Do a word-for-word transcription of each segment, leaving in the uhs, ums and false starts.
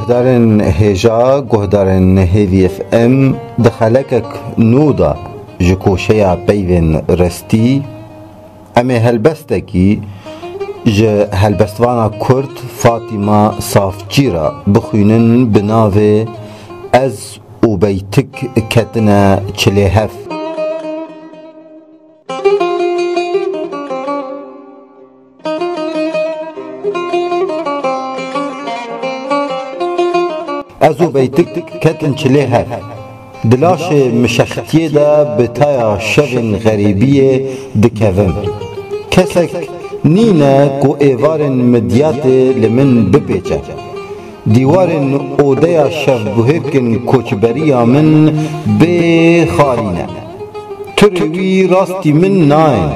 Guhdarên hêja, guhdarên Hêvî F M, di xelekek nû de ji koşeya peyvên restî, em ê helbestekî ji helbestvana Kurd Fatîma Safçî re bixwînin bi navê Ez û beytik ketine çilê hev. Ez û beytik ketin çilê hev. Di laşê mişextiyê de bi taya şevên xerîbiyê dikevim. Kesek nîne ku êvarên midyatê li min bipêçe. Dîwarên odeya şevbuhêrkin koçberiya min bê xalî ne. Turê wî rastî min nayên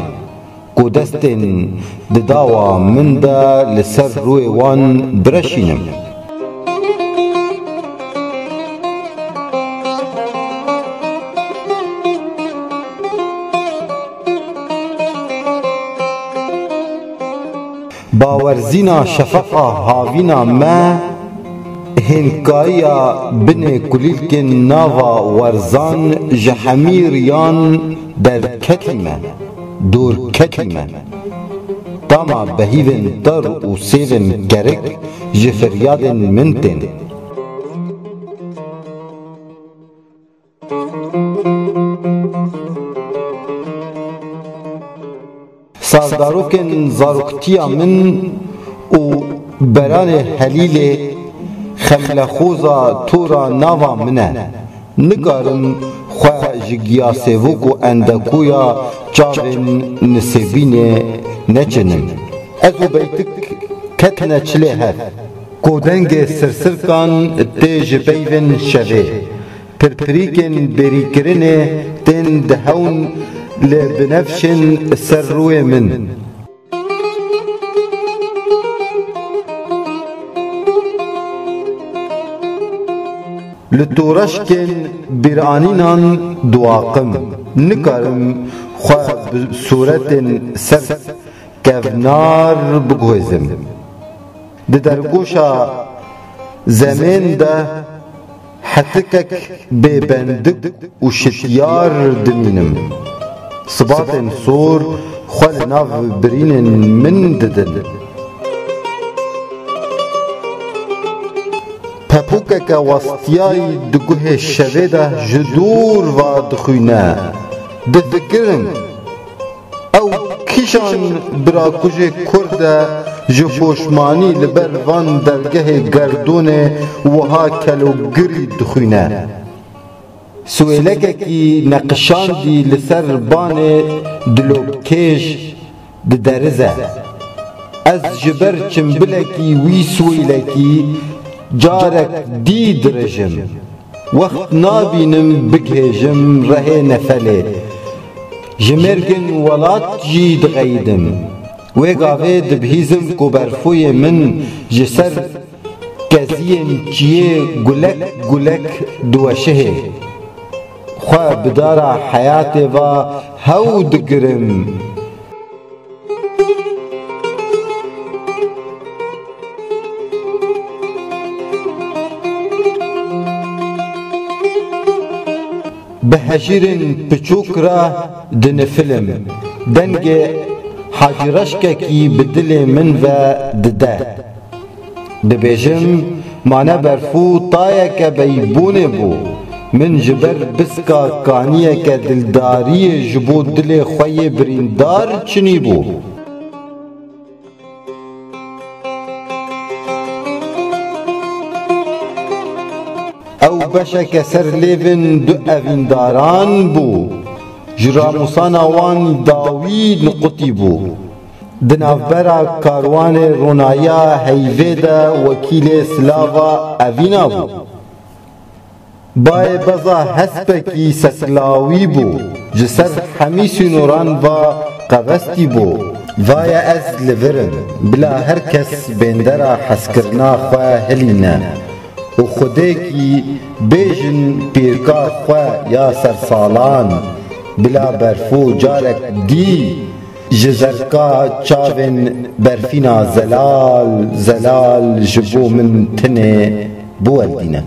ku destên di dawa min de li ser rûyê wan bireşînim. Bawerzîna şefeqa havîna me, hênkariya binê kulîlkên nava werzan ji hemî riyan derketî me, dûr ketî me. Tama behîvên tar û sêvên kerik ji feryadên min tên. Sazdarokên zaroktiya min û beranê Helîlê xemlexoza tora nava min e. Nikarim xwe ji giyasêvok û endekoya çavên Nisêbînê neçinim. Ez û beytik ketine çilê hev. Ku dengê sirsirkan tê ji peyvên şevê. Pirpirîkên bêrîkirinê tên dihewn li binevşên ser rûyê min. Li toreşkên bîranînan duaqim. Nikarim xwe bi sûretên ser kevnar biguhêzim. Di dergoşa zemên de hetikek bêbendik û şitiyar dimînim. Sibatên sor xwe li nav birînên min didin. Pepûkeke westiyayî di guhê şevê de ji dûr ve dixwîne. Difikirim, ew kîjan birakujê Kurd e ji poşmanî li ber van dergehê gerdûnê wiha kelogirî dixwîne? Swêlekekî neqişandî li ser banê dilopkêj diderize. Ez ji ber çimbilekî wî swêlekî carek dî dirijim. Wext nabînim bigihêjim rehê nefelê. Ji mêrgên welat jî dixeyidim. Wê gavê dibihîzim ku berfûyê min ji ser keziyên çiyê gulek gulek diweşihê. Xwe bi dara heyatê ve hew digirim. Bi hejîrên piçûk re dinifilim. Dengê Hacî Reşkekî bi dilê min ve dide. Dibêjim, mane berfû tayeke beybûnê bû. Min ji ber biska kaniyeke dildariyê ji bo dilê xwe yê birîndar çinîbû. Ew beşeke ser lêvên du evîndaran bû. Ji ramûsana wan dawî niqutî bû. Di navbera karwanê ronayiya heyvê de wekîlê silava evîna bû. Bayê beza hespekî seklawî bû, ji ser hemî sînoran ve qevestî bû. Vaye ez li vir im, bila her kes bêndera hezkirina xwe hilîne û xwedêkî bêjin pîrka xwe ya sersalan, bila berfû carek dî ji zerka çavên berfîna zelal zelal ji bo min tinê biweldîne.